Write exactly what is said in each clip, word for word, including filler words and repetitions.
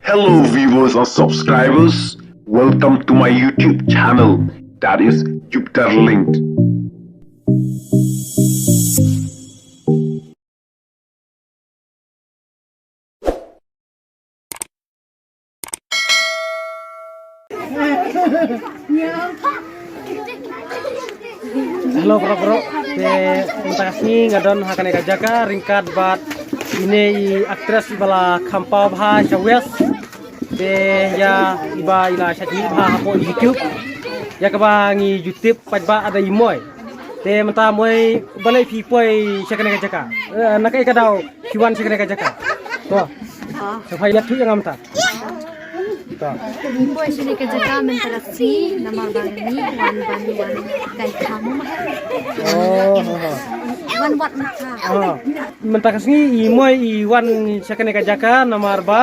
Hello viewers and subscribers, welcome to my YouTube channel, that is Jupiter Linked. Hello bro, bro. Te mynta ka sngi nga don ha kane ka jaka ryngkat bad ine i actress ba la kham paw bha sha West. Te ïa iba i la shait mih bha hapoh YouTube. Ïa kaba ngi ju tip pat ba da i Moi. Te mynta Moi, balei phi poi sha kane ka jaka? Eh, na kaei ka daw phi wan sha kane ka jaka? To. Ah. Sa phai ïathuh ïa nga mynta. To. Phi poi sha kane ka jaka mynta ka sngi namar ba ngi wan ban wan kai kham ma. Oh, oh, oh. Wan wat ma ka. Oh. Mynta ka sngi i Moi i wan sha kane ka jaka namar ba,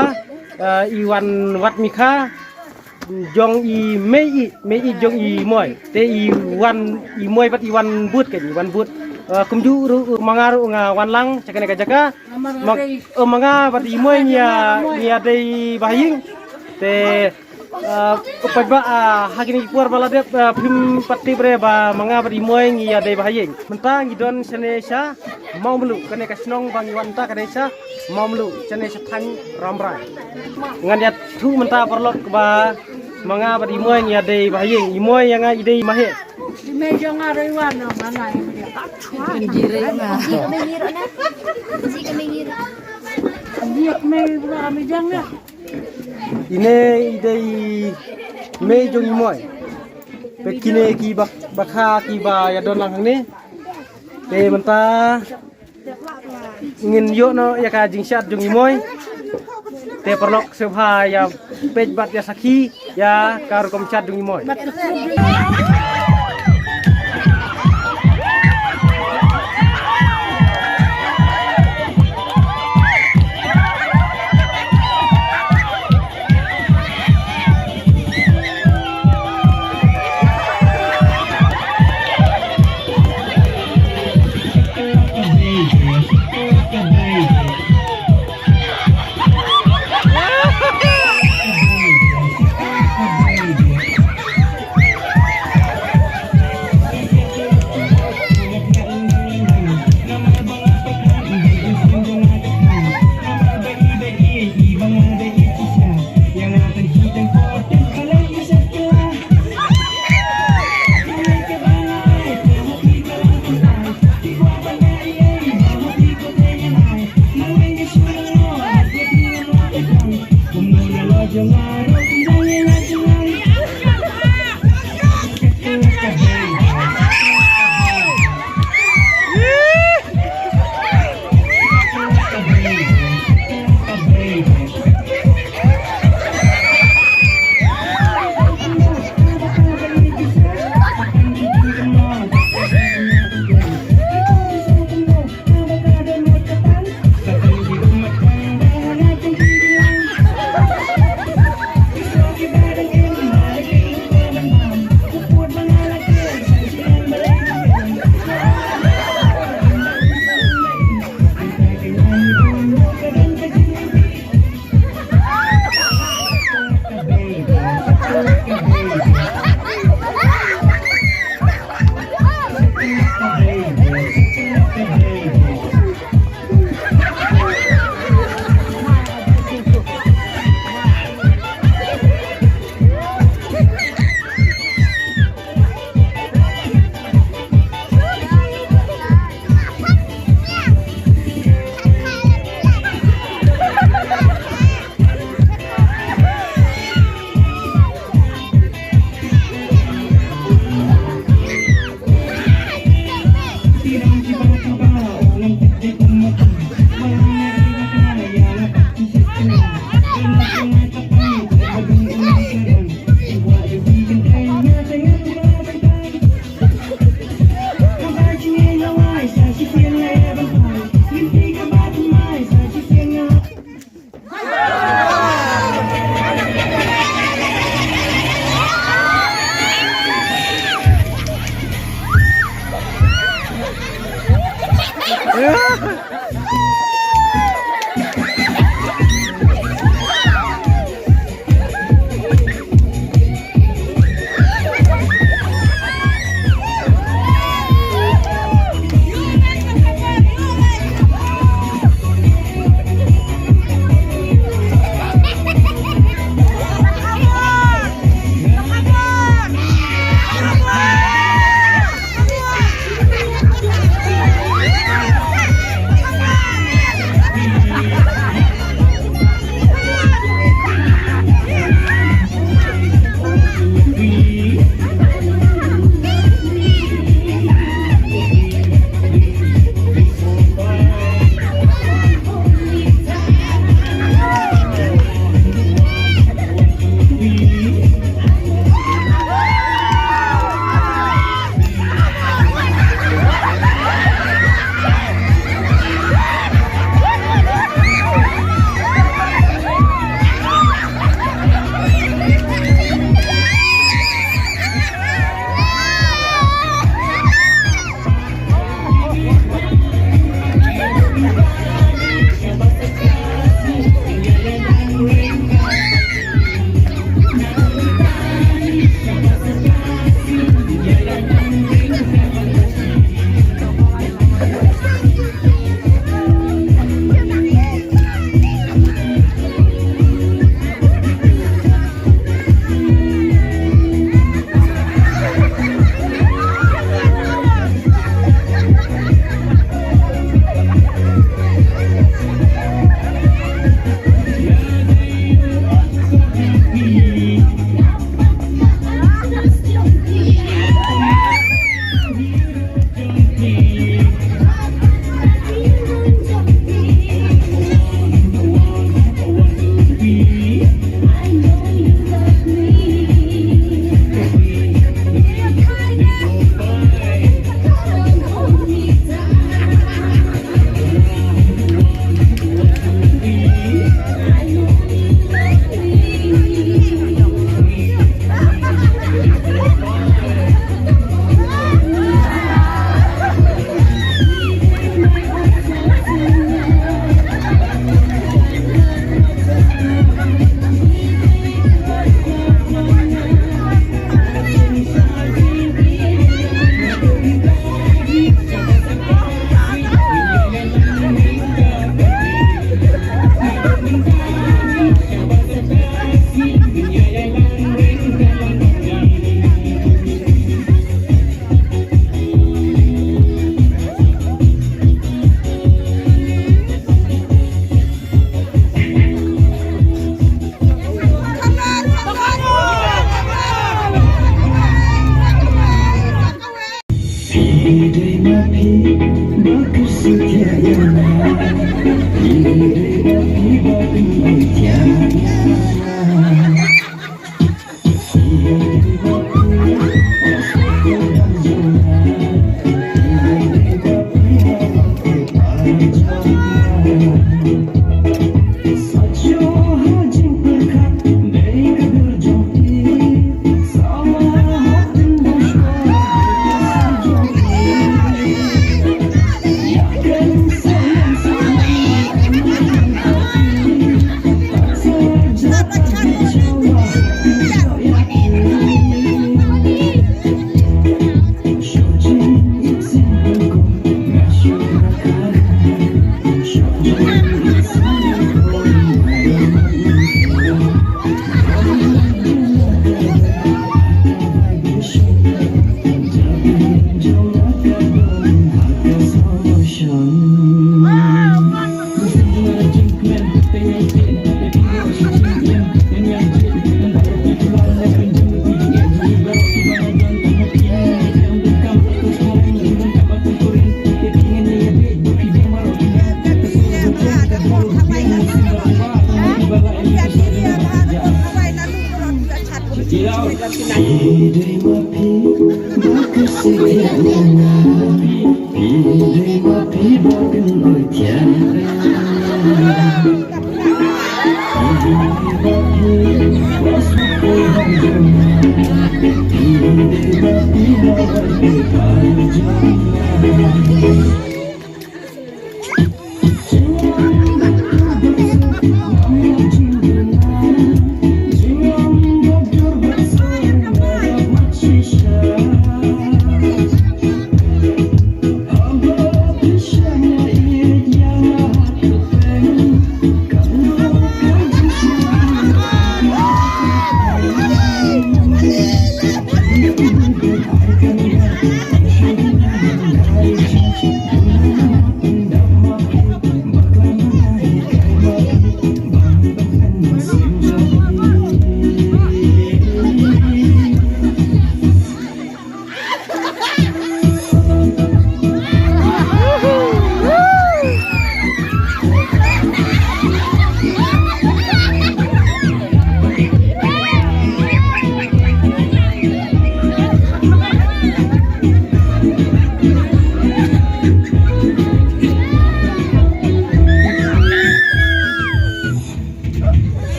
eh, i wan wat mi ka jong i mei i, mei i jong i Moi. Te i wan, i Moi bad i wan bud ka, i wan bud. Eh, kumjuh ruh, eh, ma nga ruh nga wan lang sha kane ka jaka. Ma, eh, ma nga bad i Moi ngi ïa, ngi ïa dei ba ha ïing. Te, eh, pat ba, ah, ha kine ki por ba la dep, eh, phim pat tip re ba ma nga bad i Moi ngi ïa dei ba ha ïing. Mynta ngi don shane sha Mawmluh, kane ka shnong ba ngi wan mynta ka dei sha Mawmluh, shane sha thaiñ Rambrai. Ngan ïathuh mynta paralok ba ma nga bad i Moi ngi ïa dei ba ha ïing, i Moi ïa nga i dei ma he. I mei jong nga ruh i wan, no, ma nga i mei. Ine i dei mei jong i Moi. Peit kine ki bak-, bakha kiba ïa don lang hangne. Te mynta ngin ïoh noh ïa ka jingshad jong i Moi. Te paralok sngewbha ïa peit bad ïa sakhi ïa ka rukom shad jong i Moi.